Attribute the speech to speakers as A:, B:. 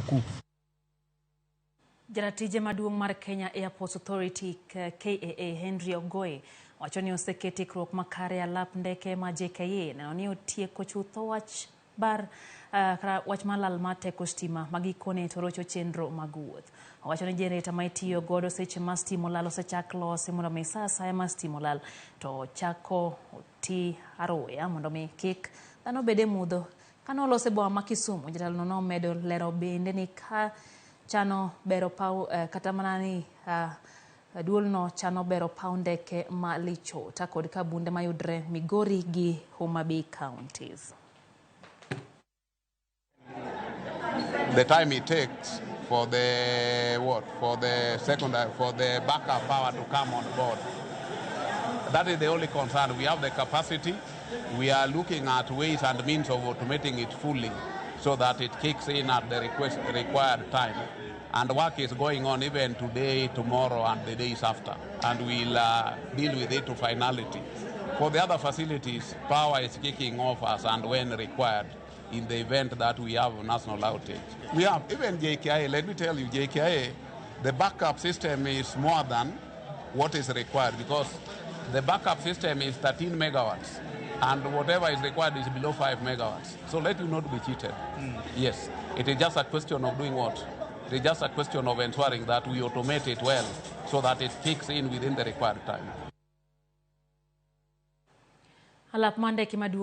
A: Tuku.
B: Jaratije maduong' mar Kenya Airports Authority KAA Henry Ogoe wacho ni oseket ikruok makare e alap ndeke ma JKIA neno ni otieko chutho wach bar wach mar lal mar teko stima ma gikone to rocho chenro mag wuoth. Owacho ni jenereta ma itiyo godo seche ma stima olal osechak losi mondo mi sa asaya ma stima olal to chako ti aruya mondo mi kik dhano bed e mudho. Kane olose boma ma Kisumu, jatelono nomedo lero bende ni ka chano bero paw kata mana ni duolno chano bero paw ndeke ma Lichota kod kabunde mayudre Migori gi Homa Bay counties.
C: The time it takes for the what? For the secondary, for the backup power to come on board. That is the only concern. We have the capacity. We are looking at ways and means of automating it fully so that it kicks in at the required time. And work is going on even today, tomorrow, and the days after. And we'll deal with it to finality. For the other facilities, power is kicking off as and when required in the event that we have a national outage. We have, even JKIA, let me tell you, JKIA, the backup system is more than what is required because the backup system is 13 megawatts and whatever is required is below 5 megawatts. So let you not be cheated. Yes, it is just a question of doing what? It is just a question of ensuring that we automate it well so that it kicks in within the required time.
B: Alap mar ndeke maduong'